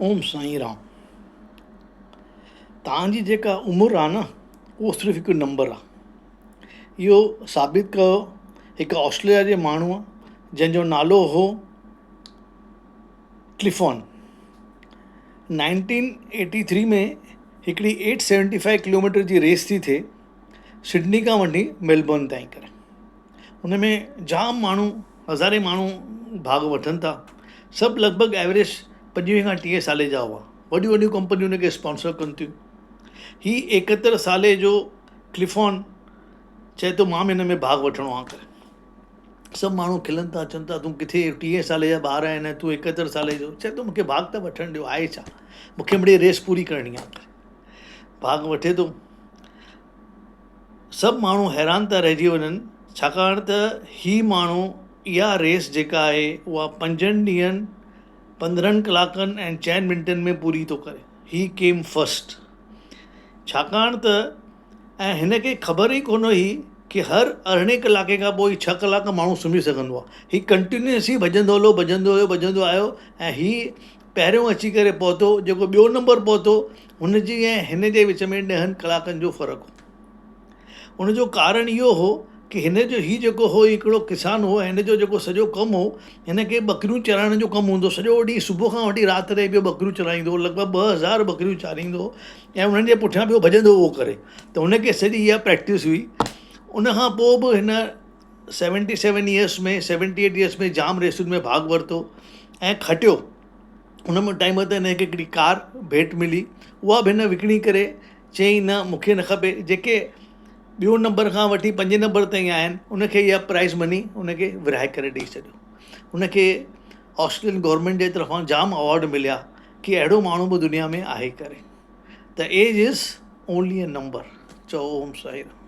اوم سائين رام. توهان جي جيڪا عمر آهي نه اهو صرف هڪ نمبر آهي. اهو ثابت ڪيو هڪ آسٽريليا جي ماڻهوءَ جنهن جو نالو هو ڪلفون. نائنٽين ايٽي ٿري ۾ هڪڙي eight seventy five kilo metre جي ريس ٿي ٿئي سڊني کان وٺي ميلبورن تائين ڪري. ان ۾ جام ماڻهو هزارين ماڻهو ڀاڳ وٺن ٿا. سڀ لڳ ڀڳ ايوريج پنجويهه کان ٽيهه سالي جا هئا. وڏيون وڏيون ڪمپنيون ان کي اسپانسر ڪن ٿيون. هي ايڪهتر سالي جو ڪلفون چئي ٿو مان به هن ۾ ڀاڳ وٺڻو آهي ڪري. سڀ ماڻهو کلن ٿا چون ٿا تون ڪٿي ٽيهه سالي جا ٻار آهن ۽ تون ايڪهتر سالي جو چئي ٿو مون کي ڀاڳ ته وٺڻ ڏيو آهي ڇا مون کي مڙئي ريس پوري ڪرڻي آهي ڪري. ڀاڳ وٺي ٿو. سڀ ماڻهو حيران ٿا رهجي وڃن ڇاڪاڻ ته هي ماڻهو اها ريس جيڪا آهي اها پنجن ڏينهن پندرهن ڪلاڪن ۽ چئن منٽن ۾ پوري ٿو ڪري هي ڪيم فرسٽ ڇاڪاڻ ته ۽ هن کي خبر ئي ڪونه هئي ڪه هر ارڙهين ڪلاڪي کان پوءِ ڇهه ڪلاڪ ماڻهو سمهي سگهندو آهي هي ڪنٽينيوئسلي ڀڄندو هليو ڀڄندو ويو ڀڄندو آيو ۽ هي پهريون اچي ڪري پهتو جيڪو ٻيو نمبر پهتو هن جي ۽ هن جي وچ ۾ ڏهن ڪلاڪن جو فرق هو ان جو ڪارڻ اهو هو ڪه هن جو هي جيڪو هو هڪڙو ڪسان هو هن جو جيڪو سڄو ڪم هو هن کي ٻڪريون چرائڻ جو ڪم هوندو سڄو ڏينهن صبح کان وٺي رات تائين پيو ٻڪريون چرائيندو هو لڳ ڀڳ 2000 ٻڪريون چاريندو هو ۽ انهن جي پٺيان پيو ڀڄندو هو ڪري ته هن کي سڄي اها پريڪٽس هئي ان کان پوءِ به هن seventy seven years ۾ seventy eight years ۾ جام ريسن ۾ ڀاڳ ورتو ۽ کٽيو ان ۾ ٽائيم تي هن کي هڪڙي ڪار ڀيٽ ملي اها به هن وڪڻي ڪري چيائين نه مون کي نه کپي جيڪي ٻيو نمبر کان وٺي پنجين نمبر تائين آهن ان کي اها پرائز مني ان کي ورهائي ڪري ڏيئي ڇڏيو ان کي آسٽريلين گورنمينٽ جي طرفان جام ايوارڊ مليا ڪه اهڙو ماڻهو به دنيا ۾ آهي ڪري ته age is only a number چئو اوم سائين رام.